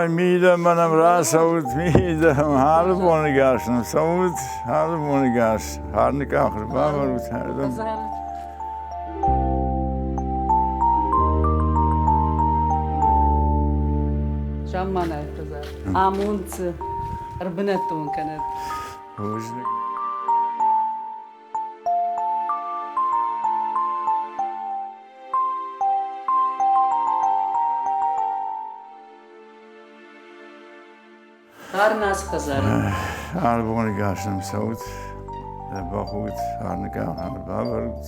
Ой, мидӕмӕ нӕм рацӕут, мидӕмӕ, алы боны гас нӕм цӕут, алы боны гас, хӕрны къах ӕрбавӕрут ардӕм. Замманайы хӕдзар. Амонд дзы ӕрбынӕттон кӕнӕд. Бузныг. Фарн ацы хӕдзары. Ӕрбоны гас нӕм цӕут, дзӕбӕх ут, фарны къах ӕрбавӕрут.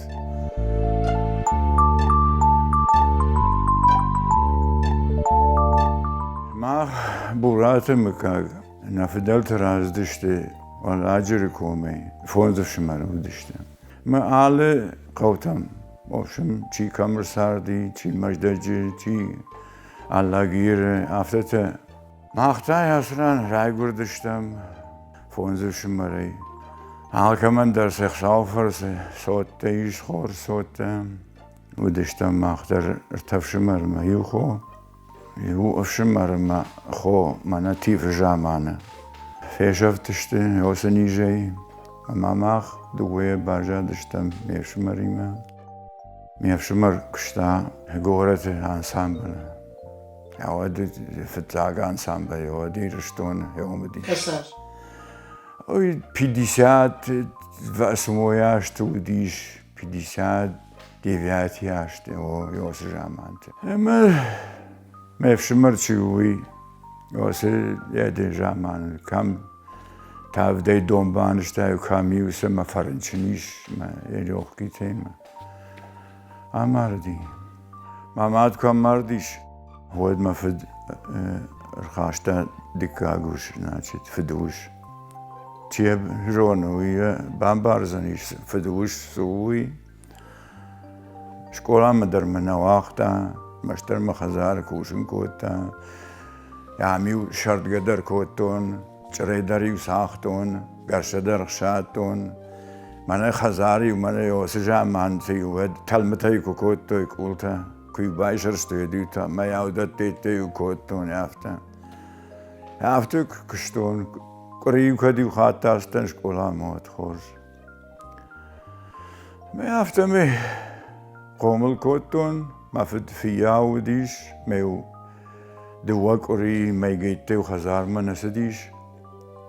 Мах Бураты мыггаг нӕ фыдӕлты раздысты Уӕлладжыры комӕй, фондз ӕфсымӕры уыдысты. Мӕ алы хъӕутӕм, в общем, чи кӕм ӕрцарди, чи Мӕздӕджы, чи Алагиры, афтӕтӕ. Мах та ацы ран райгуырдыстӕм фондз ӕфсымӕрӕй. Алкӕмӕн дӕр сӕ Хуыцауы фӕрцы цоттӕ ис, хорз цоттӕ. Уыдыстӕм мах дӕр ӕртӕ фсымӕрмӕ, иу хо, иу ӕфсымӕр ӕмӕ хо мӕнӕ тифы заманы. Фесӕфтысты уыцы низӕй, ӕмӕ мах дыууӕйӕ баззадыстӕм ме фсымӕримӕ. Ме фсымӕр куыста горӕты ансамблы. Уӕд фыццаг ансамбль уӕд Ирыстоны уыдис. Ой, 58 азты уыдис, 59 азты, уыцы заманты. Ӕмӕ ме фсымӕр чи у, уый уыцы йӕ заманы кӕм тӕвдӕй дон банызта, кӕм-иу цӕмӕ фӕрынчын ис мӕ йӕ легкитӕй амарди. Мӕ мад куы амардис, уӕд мӕ фыд ӕрхаста дыккаг ус, значит, фыдыус. Чи йӕ зоны, уый йӕ бамбардзӕнис, фыдыус цы у, уый. Скъоламӕ дӕр мӕ нӕ уагъта, мӕстӕр мӕ хӕдзары кусын кодта. Ам-иу сӕрдгӕ дӕр кодтон, чъырӕй дӕр-иу цагътон, гӕрзтӕ дӕр хсадтон. Мӕнӕ хӕдзар-иу, мӕнӕ уыцы заманты-иу уӕд тӕлмытӕй куы кодтой къултӕ, куы-иу байсӕрстой, уӕд-иу та мӕйау дӕттӕ-иу кодтон афтӕ. Афтӕ куыстон, къуыри-иу кӕд иу хатт ацыдтӕн скъоламӕ, уӕд хорз. Мӕ афтӕмӕй хъомыл кодтон, мӕ фыд фыййау уыдис, мӕ-иу дыууӕ къуыри мӕйгӕйттӕ-иу хӕдзармӕ нӕ цыдис.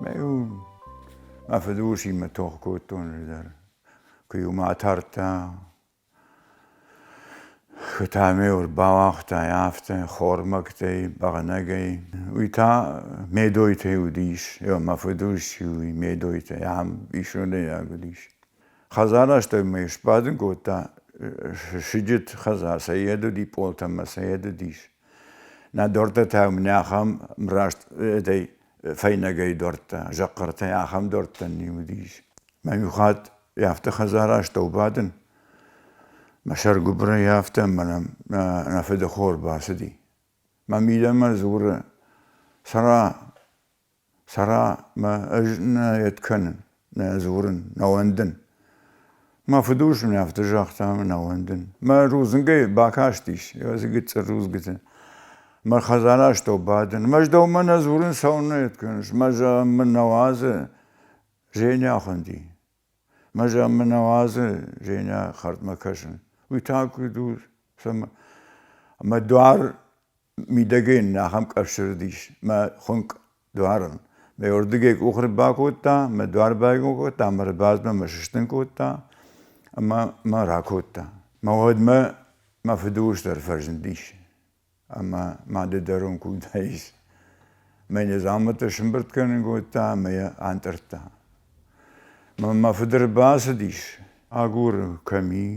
Мӕ-иу мӕ фыды усимӕ тох кодтон дӕр. Куы-иу мӕ атардта, куы та мӕ-иу ӕрбауагъта афтӕ хормӕгтӕй, бӕгънӕгӕй. Уый та Медойтӕй уыдис, мӕ фыдыус уый Медойтӕй, ахӕм исонӕйаг уыдис. Хӕдзарастӕу мӕ сбадын кодта сыджыт хӕдзар, сӕ йед уыди пъолтӕ ӕмӕ сӕ йед уыдис. Нӕ дортӕ та мын ахӕм раст фӕйнӕгӕй дортӕ, зӕххъыртӕй ахӕм дортӕ не уыдис. Мӕ иу хатт афтӕ хӕдзарастӕу бадын, мӕ сӕргуыбырӕй афтӕ ӕмӕ нӕм нӕ фыды хор бацыди. Мӕ мидӕмӕ дзуры, Цӕра, Цӕра, мӕ ӕз нӕ йед кӕнын, нӕ дзурын, нӕ уӕндын. Мӕ фыдыус мын афтӕ загъта, нӕ уӕндын. Мӕ рудзынгӕй бакастис, ӕз гыццыл рудзгуыты. Мӕ хӕдзары астӕу бадын. Мӕ ӕз дӕумӕ нӕ дзурын, цӕуылнӕ йед кӕныс? Мӕ зӕгъын мын нӕ уадзы, Женя хуынди. Мӕ зӕгъын мын нӕ уадзы Женя хӕрдмӕ кӕсын. Уый та куыд у, цӕмӕ? Мӕ дуар мидӕгӕй нын ахӕм къӕсӕр уыдис, мӕ хуынкъ дуарыл. Мӕ уырдыгӕй къух ӕрбакодта, мӕ дуар байгом кодта, мӕ ӕрбазмӕ мӕ сыстын кодта ӕмӕ мӕ ракодта. Мӕ уӕдмӕ мӕ фыдыус дӕр фӕзындис ӕмӕ мады дӕр уым куы уыдаис. Мӕ йӕ дзаумӕттӕ сымбырд кӕнын кодта ӕмӕ йӕ антъырдта. Мӕ мӕ фыд ӕрбацыдис, агуры, кӕм и,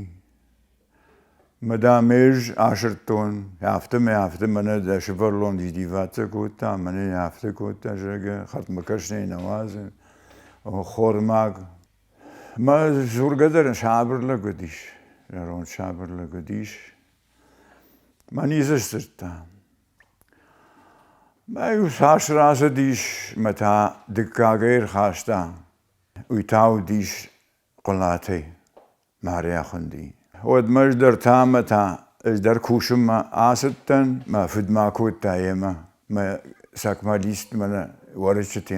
Мӕ дам ӕз асырдтон, афтӕмӕй афтӕ мӕнӕ дӕ сывӕллон издеваться кодта, мӕнӕ афтӕ кодта, зӕгъгӕ, хӕрдмӕ кӕсынӕй нӕ уадзы, хормаг. Мӕ дзургӕ дӕр сабыр лӕг уыдис, зӕронд сабыр лӕг уыдис. Мӕ ницы сдзырдта. Мӕ иу цас рацыдис, мӕ та дыккагӕй ӕрхаста. Уый та уыдис Хъуылатӕй Мария хуынди. Уӕдмӕ ӕз дӕр та ӕмӕ та ӕз дӕр кусынмӕ ацыдтӕн, мӕ фыд ма кодта йемӕ. Мӕ Сакмалист мӕнӕ уӕрыччыты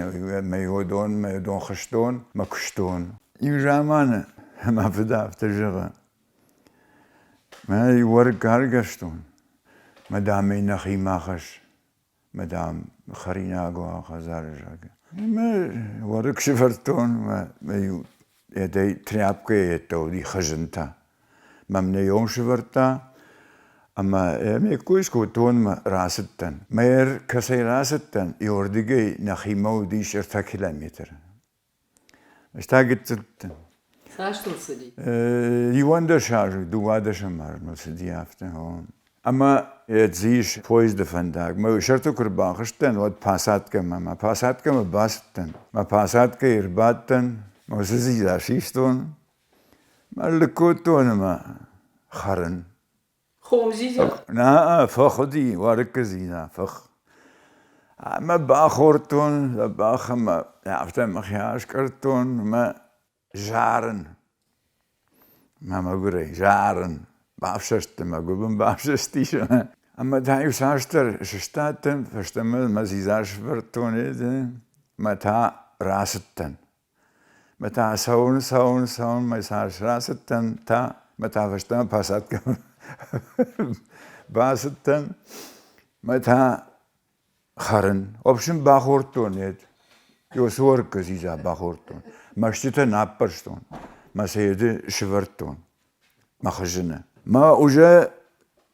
мӕ уыдон, мӕ уыдон хызтон, мӕ куыстон. Иу заманы мӕ фыд афтӕ зӕгъы: Мӕ уӕрыкк аргӕвстон, мӕ дам ӕй нӕхимӕ хӕсс, мӕ дам хӕринаг уа хӕдзары, зӕгъгӕ. Мӕ уӕрыкк сывӕрдтон, мӕ иу Едӕй тряпкӕйы йедтӕ уыди хызынтӕ. Мӕм нӕ йом сывӕрдта ӕмӕ ме ккой скодтон ӕмӕ рацыдтӕн. Мӕ кӕцӕй рацыдтӕн, еуырдыгӕй нӕхимӕ уыдис 3 километры. Ӕз та гыццыл уыдтӕн. Цас дыл цыди? 11 азы, 12 азы мыл цыди афтӕ. Ӕмӕ ис поезды фӕндаг. Мӕ сӕрты куы рбахызтӕн, уӕд посадкӕмӕ. Мӕ посадкӕмӕ бацыдтӕн. Мӕ посадкӕйы ӕрбадтӕн, мӕ уыцы дзидза систон, мӕ лыг кодтон ӕмӕ хӕрын. Хом дзидза? Нӕ, фых уыди, уӕрыккы дзидза, фых. Ӕмӕ бахордтон дзӕбӕх ӕмӕ афтӕ мӕхи аскъӕрдтон ӕмӕ зарын. Мӕ мӕгуырӕй, зарын. Бафсӕстӕн, мӕ гуыбын бафсӕстис. Ӕмӕ та иу цасдӕр сыстадтӕн, фӕстӕмӕ мӕ дзидза сӕвӕрдтон мӕ та рацыдтӕн. Мӕ та цӕуын, цӕуын, цӕуын, мӕ цас рацыдтӕн та, мӕ та фӕстӕмӕ посадкӕмӕ бацыдтӕн, мӕ та хӕрын. В общем, бахордтон ед. Ёсы уӕрыккы дзидза бахордтон. Мӕстытӕ наппӕрстон. Мӕ сӕ еды сывӕрдтон. Мӕ хызыны. Мӕ уже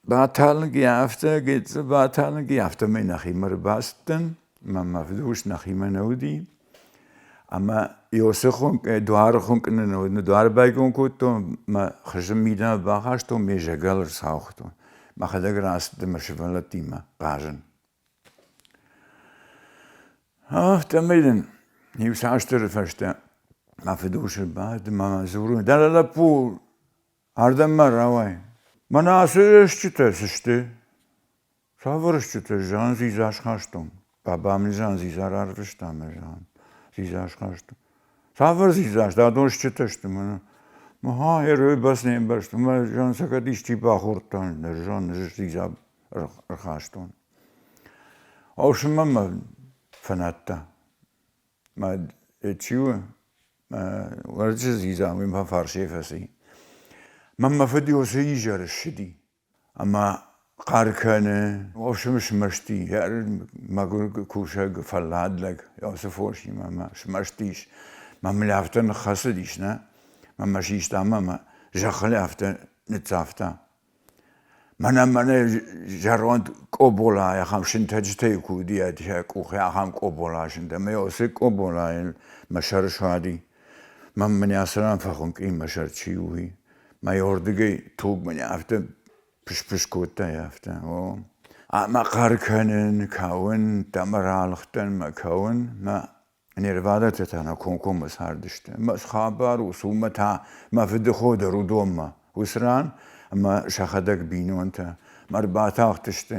баталынг и афтӕ, гыццыл баталынг и, афтӕмӕй нӕхимӕ ӕрбацыдтӕн. Мӕ мӕ фыдыус нӕхимӕ нӕ уыди. Ӕмӕ Иосы хуынкъ, дуары хуынкъ нын уыд. Дуар байгом кодтон, мӕ хызын мидӕмӕ бахастон, ме зӕгӕл ӕрцауыгътон. Мӕхӕдӕг рацыдтӕн мӕ сывӕллӕттимӕ хъазын. Афтӕмӕй дын иу цасдӕры фӕстӕ мӕ фыдыус ӕрбацыд ӕмӕ мӕ дзуры: Дӕлӕ лӕппу, ардӕм ма рауай. Мӕнӕ ацы стджытӕ цы сты? Цавӕр стджытӕ? Зӕгъын, дзидза схастон. Баба мын зӕгъын, дзидза рарвыста мӕ, зӕгъын, дзидза схастон. Цавӕр дзидза сты? Адон стджытӕ сты мӕнӕ. Ага, ӕрой бӕрц не мбӕрстон. Мӕ зӕгъын, сӕ кӕд исчи бахордта, ныр зӕгъын, дзидза ӕрхастон. Ӕфсымӕр мӕ фӕнадта. Мӕ чи у, уӕрджы дзидза, уый мӕ фарсӕй фӕци. Мӕн мӕ фыд уыцы изӕр ссыди ӕмӕ хъӕр кӕны, ӕфсымӕр смӕсти, мӕгуыр кусӕг фӕллад лӕг уыцы фосимӕ мӕ смӕсты ис. Мӕ мыл афтӕ ныххӕцыдис, нӕ? Мӕ мӕ систа ӕмӕ мӕ зӕххыл афтӕ ныццавта. Мӕнӕ зӕронд къобола ахӕм сынтӕджытӕй куы уыди сӕ къухы ахӕм къобола сынтӕ. Ӕмӕ уыцы къоболайыл мӕ сӕр суади. Мӕн мын ацы ран фӕхуынкъ и мӕ сӕр чи у, уый. Мӕ уырдыгӕй туг мын афтӕ пыс-пыс кодта афтӕ. О. Ӕмӕ хъӕр кӕнын, кӕуын, дӕмӕ ралыгътӕн мӕ кӕуын, мӕ Не рвадӕлтӕ та нӕ комкоммӕ цардысты. Ӕмӕ цы хабар у, уымӕ та мӕ фыдыхо дӕр уыдонмӕ уыцы ран ӕмӕ сӕхӕдӕг бинонтӕ мӕ ӕрбатахтысты.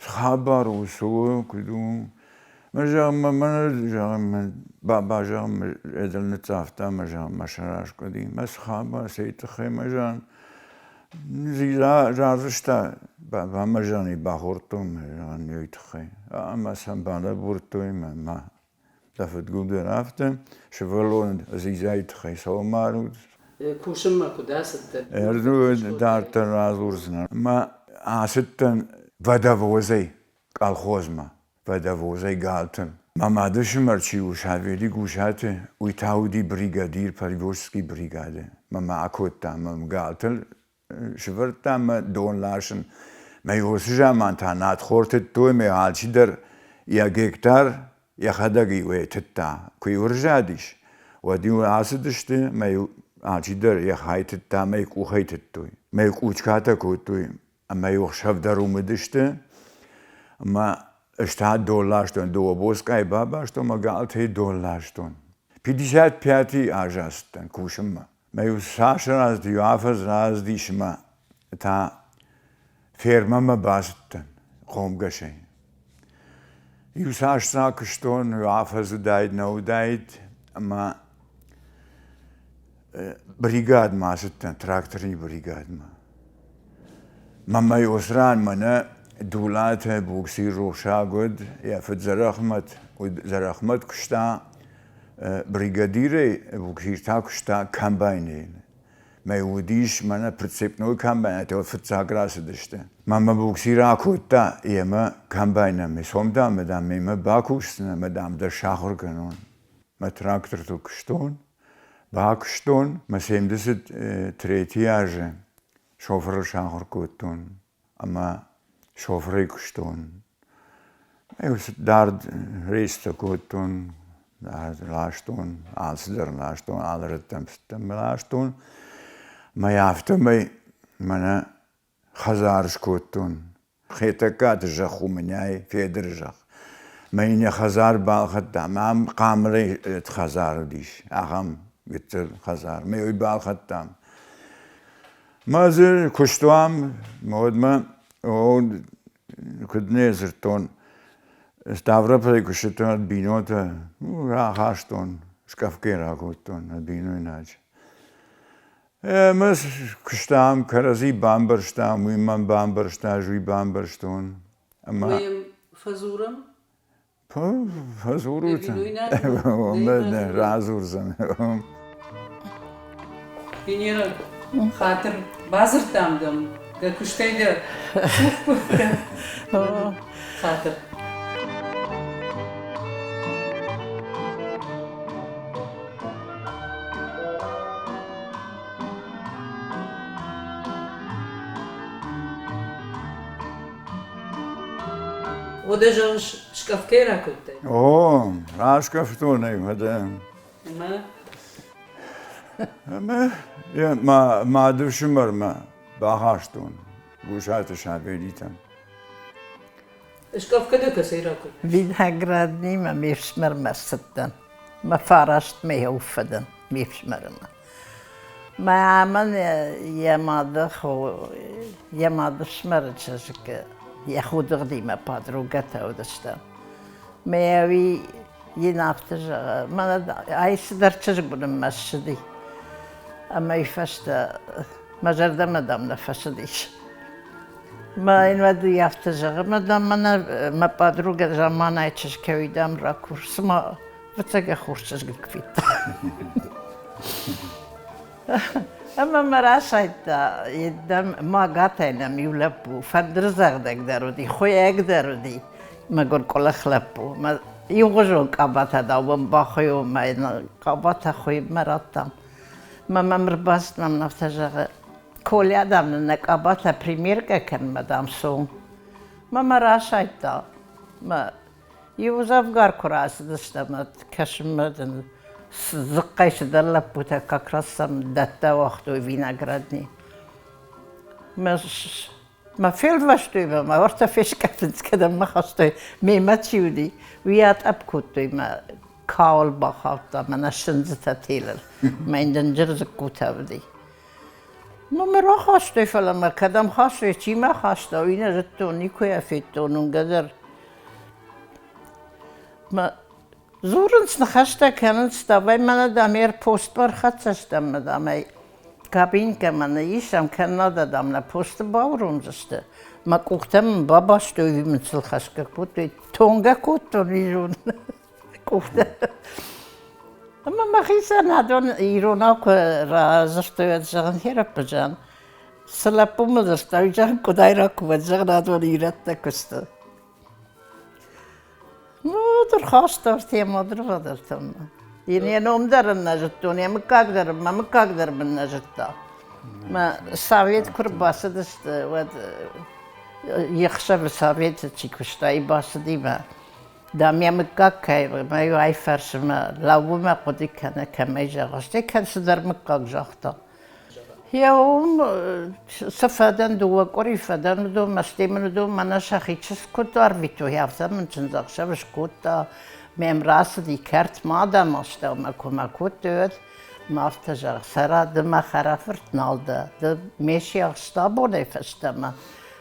Цы хабар у, цы у, куыд у? Мӕ зӕгъын, мӕ зӕгъын, баба зӕгъын, эдыл ныццавта мӕ зӕгъын, мӕ сӕр аскъуыди. Мӕ цы хабар, цӕй тыххӕй мӕ зӕгъын, рарвыста, баба мӕ зӕгъын, бахордтон мӕ зӕгъын, уый тыххӕй. Ӕмӕ сӕм балӕбурдтой мӕ ма Дӕ фыдгул дӕр афтӕ, сывӕллон дзидзайы тыххӕй цӕуыл марут? Кусынмӕ куыд ацыдтӕ? Дарддӕр радзурдзынӕн. Мӕ ацыдтӕн водовозӕй колхозмӕ, водовозӕй галтӕн. Мӕ мадыфсымӕр чи у, Савели Гусаты, уый та уыди бригадир Подгорский бригады. Мӕ мӕ акодта, мӕ галтыл сывӕрдта мӕ дон ласын. Мӕ уыцы заман та надхор тыдтой мӕ алчидӕр йӕ гектар йӕхӕдӕг-иу ӕй тыдта. Куы-иу ӕрзадис, уӕд-иу ацыдысты мӕ-иу алчидӕр йӕ хай тыдта мӕ къухӕй тыдтой. Мӕ къучкатӕ кодтой ӕмӕ-иу ӕхсӕв дӕр уым уыдысты. Ӕмӕ ӕз та дон ластон, дыууӕ боцкъайы бабастон мӕ галтӕй дон ластон. 55-ы аз ацыдтӕн кусынмӕ. Мӕ-иу цас рацыд, иу афӕдз рацыдис ӕмӕ та фермӕмӕ бацыдтӕн хъомгӕсӕй. Иу цас акуыстон, иу афӕдз уыдаид, нӕ уыдаид, ӕмӕ бригадмӕ ацыдтӕн, тракторы бригадмӕ. Мӕ мӕ уыцы ран мӕнӕ Дулаты буксир рухсаг уыд, йӕ фыд Дзӕрӕхмӕт уыд. Дзӕрӕхмӕт куыста бригадирӕй, буксир та куыста комбайнӕй. Мӕ уыдис мӕнӕ прицепной комбайнтӕ фыццаг рацыдысты. Мӕ мӕ буксир акодта йемӕ комбайнӕмӕ. Сом, дам, дам, мемӕ бакусдзынӕ ӕмӕ, дам, дӕ сахуыр кӕнон. Мӕ трактортыл куыстон, бакуыстон, мӕ 73 азы шофырыл сахуыр кодтон ӕмӕ шофырӕй куыстон. Дард рейстӕ кодтон, ластон, алцыдӕр ластон, алы рӕттӕм цыдтӕн ластон. Мӕ афтӕмӕй мӕнӕ хӕдзар скодтон. Хетӕгкаты зӕхх у мӕнӕй Федыры зӕхх. Мӕ йын йӕ хӕдзар балхӕдта. Мӕ ам хъамылӕй хӕдзар уыдис, ахӕм гыццыл хӕдзар. Мӕ уый балхӕдтам. Мӕ дзы куыстуам, уӕдмӕ куыд нӕ дзырдтон, Ставрополӕй куы ссыдтӕн ӕд бинонтӕ, рахастон, скъӕфгӕ ракодтон ӕд бинойнаджы. Ӕмӕ куыстам, кӕрӕдзи бамбӕрстам, уый мӕн бамбӕрста, ӕз уый бамбӕрстон. Ӕмӕ фӕдзурӕм? Фӕдзурут. Радзурдзӕн. Венера, хатыр, бадзырдтам дӕм, дӕ куыстӕй дӕ цух кодта. Хатыр. Уӕдӕ зӕгъыс, скъӕфгӕ ракодтай? О, раскъӕфтон ӕй, уӕдӕ. Ӕмӕ? Ӕмӕ йӕ мӕ мадыфсымӕрмӕ бахастон Гусаты Савелитӕм. Скъӕфгӕ дӕ кӕцӕй ракодтай? Винограднимӕ ме фсымӕрмӕ ссыдтӕн. Мӕ фараст мӕйы фӕдӕн ме фсымӕримӕ. Мӕ амӕн йӕ мады хо, йӕ мады фсымӕры чызг йӕ ходыгъдимӕ подругӕтӕ уыдыстӕм. Мӕ уый йын афтӕ зӕгъы, мӕнӕ ай цыдӕр чызг уынынмӕ ссыди. Ӕмӕ уый фӕстӕ мӕ зӕрдӕмӕ, дам, нӕ фӕцыдис. Мӕ йын уӕд уый афтӕ зӕгъы, мӕ, дам, мӕнӕ мӕ подругӕ замманайы чызг кӕуый, дам, ракур, цыма фыццаг хорз чызг федта. Ӕмӕ мӕ расайдта, дам, Магатӕй нӕм иу лӕппу, фӕндырдзӕгъдӕг дӕр уыди, хуыйӕг дӕр уыди, мӕгуыр къуылых лӕппу. Мӕ иугъуызон къабатӕ дӕуӕн бахуыйон, мӕ йын къабатӕ хуыйынмӕ радтам. Мӕ мӕм ӕрбацыд, мӕ мын афтӕ зӕгъы, Коля, дам, нын нӕ къабатӕ примеркӕ кӕнынмӕ, дам, цом. Мӕ мӕ расайдта. Мӕ иу дзӕвгар куы рацыдыстӕм, кӕсынмӕ дын дзыхъхъӕй цыдӕр лӕппутӕ как раз сӕм дӕттӕ уагътой виноградни. Мӕ мӕ фелвӕстой мӕ, мӕ уӕртӕ фескъӕфынц, кӕдӕм мӕ хастой, мемӕ чи уыди, уый атъӕпп кодтой мӕ кауыл бахаудта, мӕнӕ сындзытӕ телыл, мӕ йын дынджыр дзыккутӕ уыди. Ну, мӕ рахастой, фӕлӕ мӕ кӕдӕм хастой, чи мӕ хаста, уый нӕ зыдтон, никуы йӕ федтон уынгӕ дӕр. Мӕ дзурынц, ныхӕстӕ кӕнынц, давай мӕнӕ, дам, ӕрпостмӕ ӕрхӕццӕ стӕм, дам ӕй кабинкӕ мӕнӕ исӕм, кӕннод, дам, нӕ посты бауромдзысты. Мӕ къухтӕ мын бабастой, уый мын сыл хӕсгӕ кодтой, тонгӕ кодтон, уый зонын. Къухтӕ. Ӕмӕ мӕхицӕн адон иронау куы радзырдтой, уӕд зӕгъын, Хераппыджан, цы лӕппу мыл дзырдта, уый зӕгъын, къуыдайраг куы уӕд, зӕгъын, адон ирӕттӕ куы сты. Ну, ӕрхаста ӕртӕ мадырвадӕлтӕмӕ. Йын йӕ ном дӕр ын нӕ зыдтон, йӕ мыггаг дӕр, мӕ мыггаг дӕр мын нӕ зыдта. Мӕ совет куы рбацыдысты, уӕд йе хсӕвы советы чи куыста, и бацыди мӕ дам, йӕ мыггаг кӕй мӕ-иу ӕй фӕрсы мӕ лӕууы мӕ хъуыды кӕны, кӕмӕй зӕгъы, стӕй кӕд цыдӕр мыггаг загъта. Йӕ уым цы фӕдӕн, дыууӕ къуыри фӕдӕн уыдон, мӕ стӕй мын уыдон мӕнӕ сӕхи чызг куыд арвитой, афтӕ мын чындзӕхсӕв скодта. Мӕм рацыди кӕртмӕ адӕмы астӕумӕ, куы мӕ кодтой, уӕд мӕ афтӕ зӕгъ, Сӕра, ды мӕ хӕрӕфырт нал дӕ, ды ме сиахс абонӕй фӕстӕмӕ.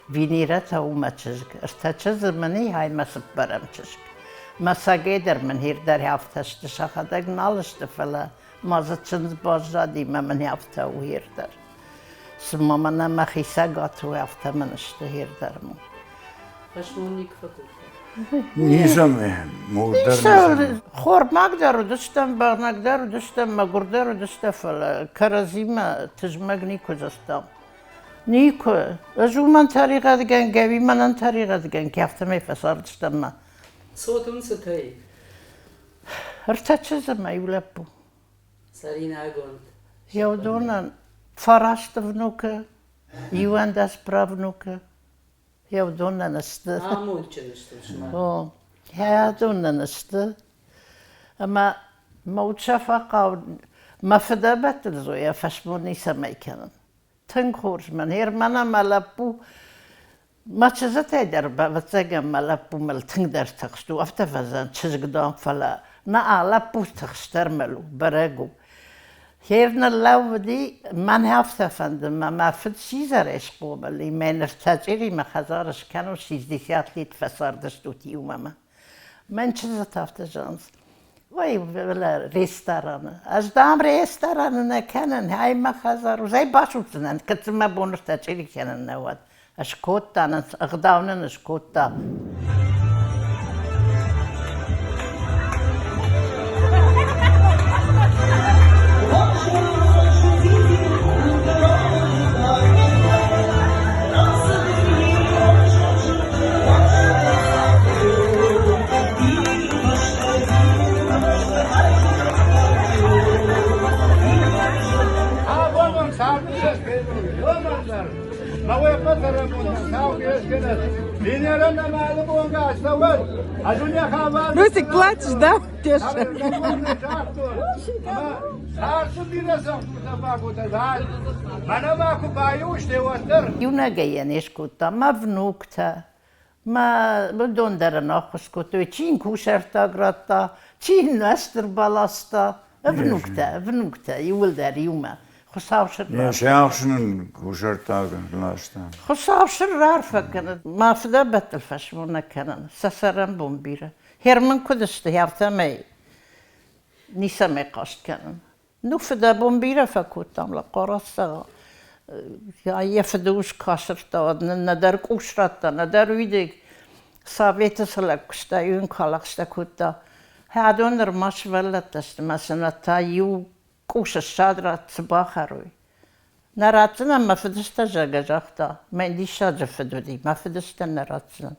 Венерӕ та у мӕ чызг. Ӕртӕ чызджы мын и, ай мӕ цыппӕрӕм чызг. Мӕ сагӕй дӕр мын хир дӕр афтӕ сты, сӕхӕдӕг нал сты, фӕлӕ ма дзы чындз баззади мӕ мын афтӕ у хир дӕр. Цыма мӕнӕ мӕхи цӕгат у, афтӕ мын сты хир дӕр. Фӕсмон никуы фӕкодта? Ницӕмӕ, мур дӕр ницӕмӕ. Хормаг дӕр уыдыстӕм, бӕгънӕг дӕр уыдыстӕм, мӕгуыр дӕр уыдыстӕм, фӕлӕ кӕрӕдзимӕ тызмӕг никуы дзырдтам. Никуы. Ӕз уымӕн тӕригъӕдгӕнгӕ, уый мӕнӕн тӕригъӕдгӕнгӕ, афтӕмӕй фӕцардыстӕм ма. Цот уын цытӕ и? Ӕртӕ чызджы мӕ иу лӕппу. Цӕринагонд. Йӕ уыдонӕн фараст внукы, 11 правнукы. Йӕ уыдонӕн сты. Амондджын сты сымах. О, уыдонӕн сты. Ӕмӕ мӕ уд сӕ фӕхъӕуы. Мӕ фыдӕбӕттыл Зоя фӕсмон ницӕмӕй кӕнын. Тынг хорз мӕн. Герман ӕмӕ лӕппу мӕ чызджытӕй дӕр, ӕвӕццӕгӕн, мӕ лӕппу мыл тынгдӕр тыхст у. Афтӕ фӕзӕн чызг дам, фӕлӕ нӕ лӕппу тыхстдӕр мыл у, бӕрӕг у. Хер ныллӕууыди, мӕн афтӕ фӕнды, мӕ мӕ фыд сидзӕрӕй схъомыл и, мӕ ныр та чъиримӕ хӕдзар скӕнон, 60 лет фӕцардыстут иумӕ мӕ. Мӕн чызджытӕ афтӕ зӕгъынц, ой, рестораны. Ӕз, дам, рестораны нӕ кӕнын, ай мӕ хӕдзар у, ӕй басудздзынӕн, кӕд дзы мӕ бон ӕртӕ чъири кӕнын нӕ уӕд. Скодта нын, ӕгъдау нын скодта. Русик, плачешь, да, Теша? Иунӕгӕй йӕ не скодта мӕ внуктӕ, мӕ уыдон дӕр ын ӕххуыс кодтой. Чи йын кусӕрттаг радта, чи йын ӕстыр баласта. Внуктӕ, внуктӕ, иууылдӕр иумӕ. Хуыцау сыр Йӕ сиахс нын кусӕрттаг ласта. Хуыцау сыр раарфӕ кӕнӕд. Мӕ фыдӕбӕттыл фӕсмон нӕ кӕнын. Сӕ цӕрӕнбон бирӕ. Херман куыд сты, афтӕмӕй ницӕмӕй хъаст кӕнын. Ну, фыдӕбон бирӕ фӕкодтам, лӕхъхъуараццӕгъа. Йӕ фыдыус касырдта, уӕд нын нӕдӕр къус радта, нӕдӕр уидыг. Советы цы лӕг куыста, иу ын куы алӕгъстӕ кодта. Хӕдон нырма сывӕллӕттӕ сты, мӕ сын та иу къус ссад ратт, цы бахӕрой. Нӕ ратдзынӕн, мӕ фыдыстӕ, зӕгъгӕ, загъта. Мӕн диссаджы фыд уыди, мӕ фыдыстӕн нӕ ратдзынӕн.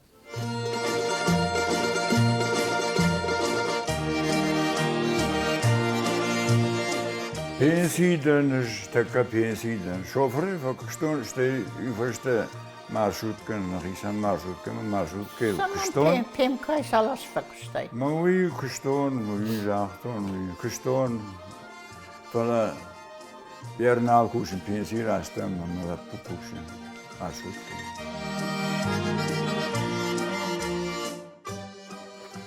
Пенсийы дӕн ӕз, тӕккӕ пенсийы дӕн. Шофырӕй фӕкуыстон, стӕй уый фӕстӕ маршруткӕ, нӕхицӕн маршруткӕ, маршруткӕйыл куыстон. Пемкӕй цал аз фӕкуыстай? Мӕ уый куыстон, уый загътон, уый куыстон, фӕлӕ Йер нал кусын, пенсийы рӕстӕм мӕ лӕппу кусы маршруткӕйы.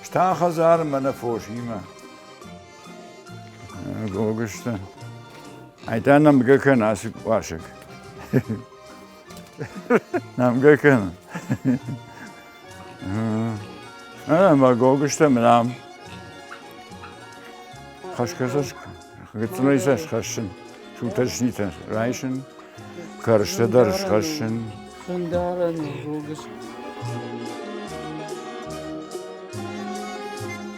Ста хӕдзары мӕнӕ фосимӕ. Гогызтӕ. Ай та нӕмгӕ кӕн ацы уасӕг. Нӕмгӕ кӕн. Ӕмӕ гогызтӕ мын ам. Хӕсгӕ Гыццылӕй сӕ схӕссын, сутӕчнитӕ райсын, кӕрстӕ дӕр схӕссын. Зындарӕн гогыз.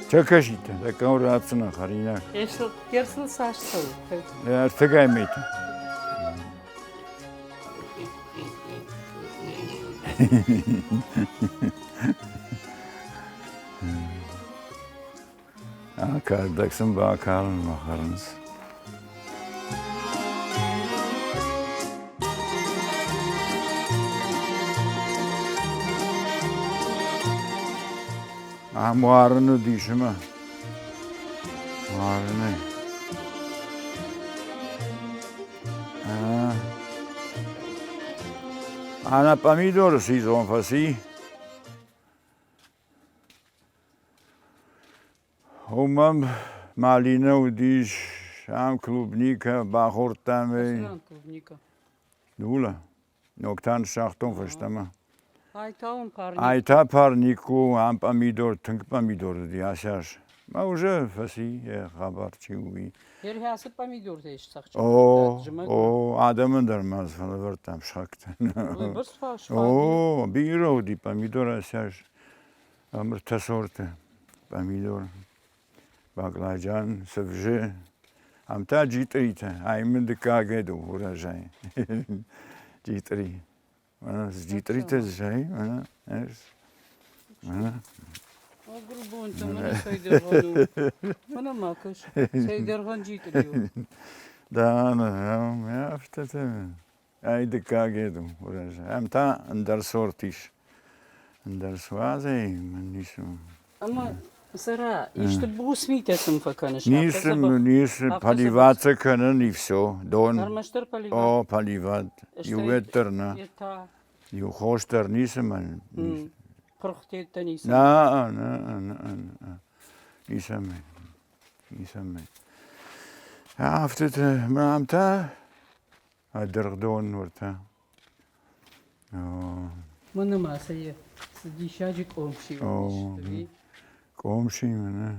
Чакашитӕ, такау ратдзынӕ хӕринаг. Герсыл цас цӕуы? Ӕртыгай мӕйтӕ. Кӕрдӕг сын бакалынмӕ хӕрынц. Ам уарын уыдис ӕмӕ уарынӕй. Ӕнӕ пъамидоры сезон фӕци. Уымӕн малинӕ уыдис, ам клубникӕ бахордтам ӕй. Клубника. Дула. Ног та ныссагътон фӕстӕмӕ. Ай та уын парник. Ай та парник у, ам пъамидор, тынг пъамидор уыди ацы аз. Ма уже фӕци йӕ хабар чи у, уый. Ӕрхӕцы помидортӕ сцӕхджын О, о, адӕмӕн дӕр ма фӕлӕвӕрдтам схӕгтӕн. О, бирӕ уыди помидор асяз ӕмыртӕ сорты помидор. Баклажан, цывзы. Ам та джитъритӕ. Ай мын дыккаг ӕд у урожай. Джитъри. Джитъритӕ зай, ӕз. Огурбонтӕ мӕнӕ цӕйдӕргъӕн у. Мӕнӕ ма кӕс, цӕйдӕргъӕн джитъри у. Да, афтӕтӕ. Ай дыккаг ед у урожай. Ам та ӕндӕр сорт ис. Ӕндӕр суадзӕй мын ницы. Ӕмӕ Цӕра, исты буц митӕ сын фӕкӕныс? Ницы, ницы, поливаться кӕнын и все. Дон. Ӕрмӕстдӕр поливать? О, поливать. Иуӕддӕр нӕ. Иу хос дӕр ницы мӕн. Пырхтеттӕ ницы? Нӕ, нӕ, нӕ, нӕ. Ницӕмӕй. Ницӕмӕй. Афтӕтӕ, мӕм та дыргъдон уӕртӕ. Мӕнӕ ма сӕ цы диссаджы къомси уыдис, ӕви? Къомси мӕнӕ.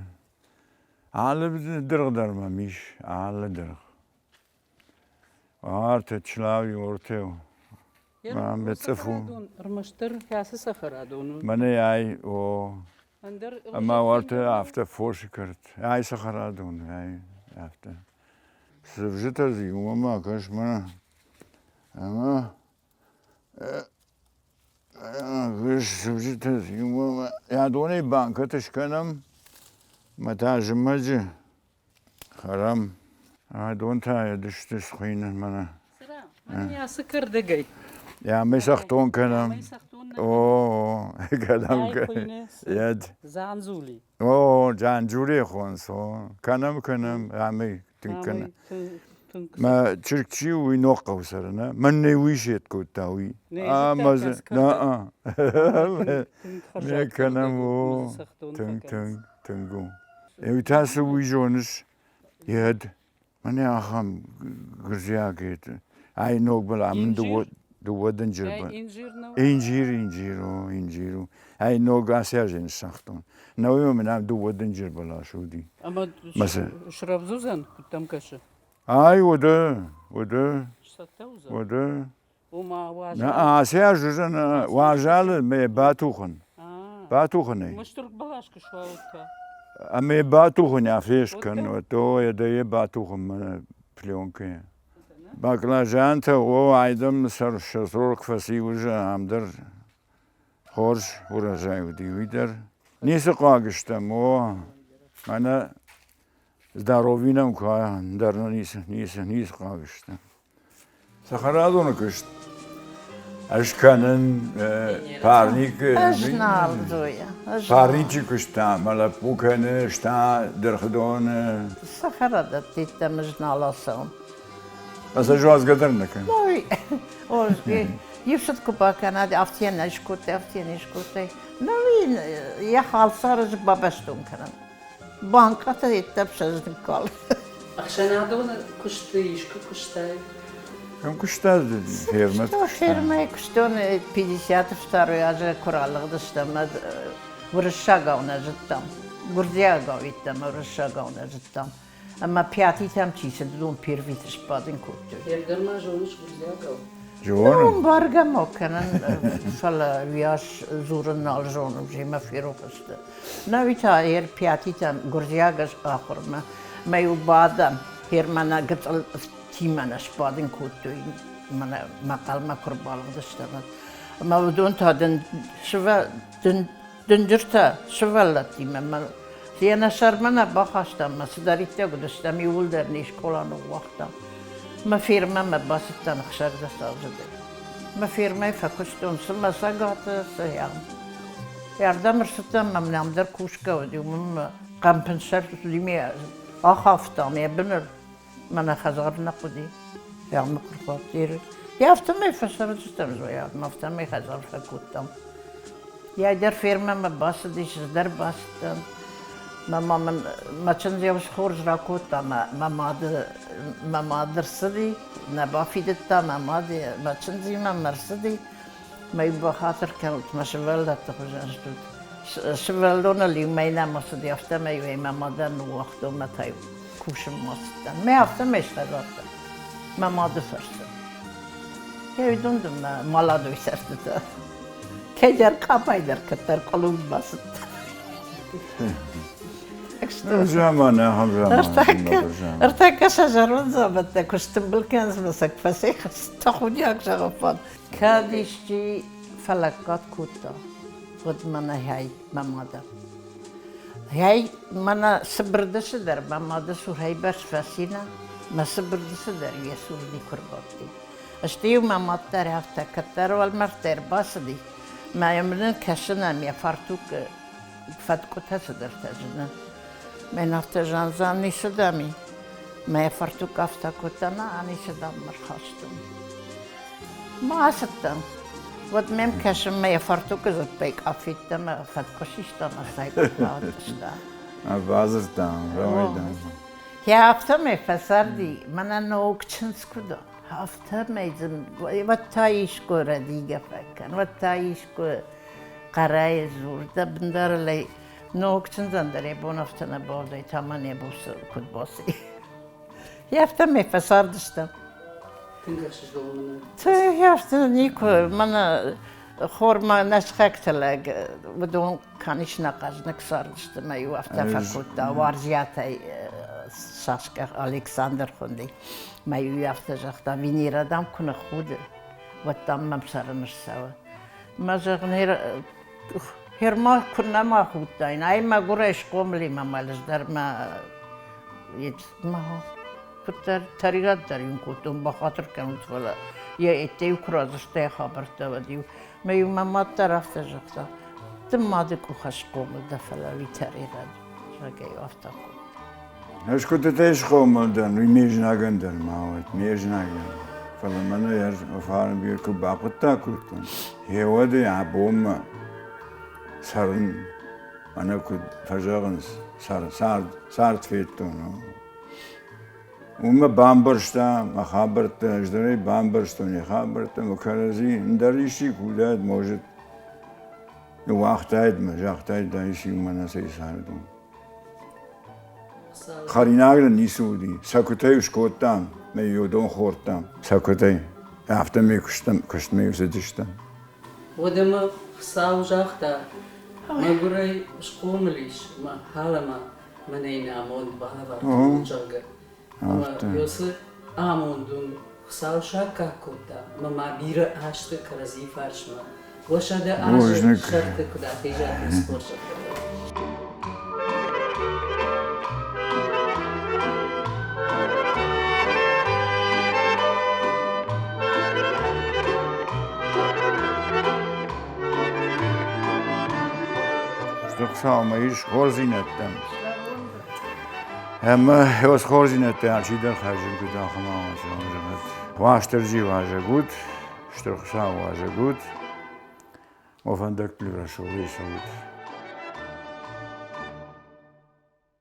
Алы дыргъ дӕр мӕм ис, алы дыргъ. Артӕ, члауи, ортеу. Мӕ цъыф у. Ӕрмӕстдӕр кӕцы цӕхӕрадон у? Мӕнӕ ай, о. Ӕмӕ уартӕ афтӕ фосы кӕрт. Ай цӕхӕрадон, ай афтӕ. Цывзытӕ дзы иумӕ ма кӕс мӕнӕ. Ӕмӕ цывзытӕ дзы иумӕ адонӕй банкӕтӕ скӕнӕм мӕ та зымӕджы хӕрӕм. Адон та ӕдысты схуыйны мӕнӕ. Ацы кӕрдӕгӕй. Ӕмӕ цӕхтон кӕнӕм. О, кӕдӕм ед. Дзандзули. О, Джанджури хонс, о. Кӕнӕм, кӕнӕм, ӕмӕ тынг кӕнӕм. Мӕ чызг чи у, уый ног хъӕуы цӕры, нӕ? Мӕн нӕ уый сет кодта, уый. Ӕмӕ дзы, нӕ, нӕ кӕнӕм, о, тынг, тынг, тынг у. Уый та цы уый зоныс, ед. Мӕнӕ ахӕм гуырдзиаг ед. Ай ног был амын дыууӕ дынджыр был. Инджир, инджир, о, инджир у. Ай ног ацы аз ныссагътон. Науимӕ мын ам дыууӕ дынджыр бӕлас уыди. Ӕмӕ срӕвдз уыдзӕн, куыд дӕм кӕсы? Ай, уӕдӕ, уӕдӕ. Сцӕттӕ уыдзӕн? Уӕдӕ. Ома уазал? Нӕ, ацы аз уыдзӕн уазалы мӕ батухын. Батухын ӕй. Мыстыр бӕлас куы суа, уӕд та? Ӕмӕ батухын афтӕ скӕн, уӕд о, йӕ батухын мӕнӕ пленкӕйӕ. Баклажантӕ, о, айдӕм сӕр сорок фӕци уже, ам дӕр хорз урожай уыди, уый дӕр. Ницы хъуаг стӕм, о, мӕнӕ здоровье нӕм куы ӕндӕр нӕ ницы, ницы, ницы хъуаг стӕм. Цӕхӕрадоны куыст ӕз кӕнын парник. Ӕз нал, Зоя. Парничы куыст та мӕ лӕппу кӕны, ста дыргъдоны. Цӕхӕрадӕттӕм ӕз нал ацӕуын. Ӕз уадзгӕ дӕр нӕ кӕнын. Ой, иу цыд куы бакӕнат, афтӕ нӕ скодтай, афтӕ не скодтай. Ну, йӕ халсар ӕз бабӕстон кӕнын. Банкъатӕ йеддӕм сӕ ныккал. Ӕхсӕнадон куысты искуы куыстай? Кӕм куыста фермӕ? Фермӕйы куыстон 52 азы куы ралыгъдыстӕм, уырыссагау нӕ зыдтам. Гуырдзиагау йеддӕмӕ уырыссагау нӕ зыдтам. Ӕмӕ пятитӕм чи цыд, уыдон первиты сбадын кодтой. Дӕр ма зоныс гуырдзиагау? Зонын. Ну, бӕргӕ ма кӕнын, фӕлӕ уыйас дзурын нал зонын, земӕ ферох сты. Науи та ер пятитӕм гуырдзиаг ахуырмӕ мӕ-иу бадӕм, ер мӕнӕ гыццыл тимӕ нӕ сбадын кодтой, мӕнӕ мӕхъӕлмӕ куы рбалыгъдыстӕм. Ӕмӕ уыдон та дын дынджыртӕ сывӕллӕттимӕ мӕ йӕ нӕ сӕрмӕ нӕ бахастам, мӕ цыдӕриддӕр уыдыстӕм, иууылдӕр не скъола ныууагътам. Мӕ фермӕмӕ бацыдтӕн 16 азы. Мӕ фермӕйы фӕкуыстон цы мӕ цӕгаты, цы ам. Ардӕм ӕрцыдтӕн, мӕм нӕм дӕр кусгӕ уыди, уымӕн мӕ хъӕмпынсӕр уыди, ме ахафтам йӕ быны, мӕнӕ хӕдзар нӕ хъуыди. Йӕ мыкъуырхуат Афтӕмӕй фӕцӕрдзыстӕм, Зоя, афтӕмӕй хӕдзар фӕкодтам. Йӕ дӕр фермӕмӕ бацыдис, ӕз дӕр бацыдтӕн. Мӕ ма мын мӕ чындз хорз ракодта, мӕ мады мӕ мад ӕрцыди, нӕ бафидыдта мӕ мад мӕ чындзимӕ мӕ ӕрцыди. Мӕ иу бахатыр кӕнут, мӕ сывӕллӕтты хуызӕн стут. Сывӕллоныл-иу мӕй нӕма цыди, афтӕмӕй-иу ӕй мӕ мадӕн ныууагътон мӕ та-иу кусынмӕ цыдтӕн. Мӕ афтӕмӕй схӕдзардтӕн мӕ мады фӕрцы. Уыдон дын мӕ маладой цӕстытӕ. Кӕйдӕр къабай дӕр кӕддӕр къулын бацыдтӕн. Заман ахӕм заман. Ӕртӕккӕ сӕ зӕронд дзаумӕттӕ куы стымбыл кӕнынц мӕ сӕ куы фӕцӕйхӕсс, тӕхудиаг зӕгъӕн. Кӕд исчи фӕлӕггад кодта, уӕд мӕнӕ гьӕй мӕ мадӕн. Гьӕй, мӕнӕ цыбырдысы дӕр мӕ мады цурӕй бӕрц фӕци нӕ, мӕ цыбырдысы дӕр йӕ цур никуы рбадти. Стӕй-иу мӕ мад дӕр афтӕ, кӕддӕр уӕлмӕрдтӕй ӕрбацыди, мӕ йӕм нын кӕсын ӕм йӕ фартукы фӕткъуытӕ цыдӕртӕ зыны. Мӕн афтӕ зан-зан ницы дам и. Мӕ йӕ фартук афтӕ кодта, на, ницы дам ӕрхастон. Ма ацыдтӕн. Уӕд мӕм кӕсын мӕ йӕ фартукы дзыппӕй къафеттӕ мӕ фӕткъуы систа мӕ цайкъуыста. Бадзырдта, рауайдам. Йӕ афтӕмӕй фӕцарди, мӕнӕ ног чындз куы дӕн. Афтӕмӕй дзы уӕд та искуы рӕдийгӕ фӕкӕн, уӕд та искуы хъӕрӕй дзур, дӕ бындарылӕй ног чындзӕн дӕр йӕ бон афтӕ нӕ бауыдаид, та мӕн йӕ буц куыд баци. Йӕ афтӕмӕй фӕцардыстӕм. Тынг ӕхсызгон мын у. Афтӕ никуы. Мӕнӕ хормӕ нӕ сыхӕгты лӕг, уыдон конечно хъӕзныг цардысты мӕ иу афтӕ фӕкодта Уарзиатӕй Сашкӕ Александр хуынди. Мӕ иу афтӕ загъта, Венера, дам, куы ныххуды, уӕд, дам, мӕм цӕрын ссӕуы. Мӕ зӕгъын, херма куы нӕма худтаин, ай мӕгуырӕй схъомыл и мӕ мӕлыз дӕр мӕ куыддӕр тӕригъӕд дӕр йын кодтон, бахатыр кӕнут, фӕлӕ йӕ ӕдде-иу куы радзырдта йӕ хабӕрттӕ, уӕд-иу мӕ-иу мӕ мад дӕр афтӕ загъта, ды мады къухӕй схъомыл дӕ, фӕлӕ уый тӕригъӕд, зӕгъгӕ-иу афтӕ кодта. Ӕз куыдтытӕй схъомыл дӕн, уый ме знагӕн дӕр ма уӕд, ме знагӕн. Фӕлӕ мӕнӕ ӕз фарн куы бахъуыддаг кодтон, гъе уӕдӕй абонмӕ цӕрын, мӕнӕ куыд фӕзӕгъынц, цард, цард федтон. Уымӕ бамбӕрста мӕ хабӕрттӕ, ӕз дӕр ӕй бамбӕрстон йӕ хабӕрттӕ, мӕ кӕрӕдзи ӕндӕр исчи куы уыдаид, может, ныууагътаид мӕ, загътаид, да исчи мӕнӕ цӕй цард у. Хӕринаг нын ницы уыди. Цӕкуытӕй скодтам, мӕ иу дон хордтам. Цӕкуытӕй. Афтӕмӕй куыстмӕ цыдыстӕм. Уӕдӕ мӕ Хуыцау загъта, мӕгуырӕй схъомыл ис мӕ хӕлӕмӕ мӕнӕй нӕ амонд балӕвар зӕгъгӕ. Ӕмӕ уыцы амонд уын Хуыцау саккаг кодта, ӕмӕ ма бирӕ азты кӕрӕдзи фарсмӕ уӕ 100 азы сӕрты куыд ахизат, уыцы хорзӕхтӕ. Стыр Хуыцаумӕ ис хорздзинӕдтӕм. Ӕмӕ уыцы хорздзинӕдтӕ алчидӕр хайджын куыд ахӕм зӕгъӕд. Уастырджи уазӕг уыд, Стыр Хуыцау уазӕг уыд, О фӕндӕгтыл рӕсугъдӕй цӕут.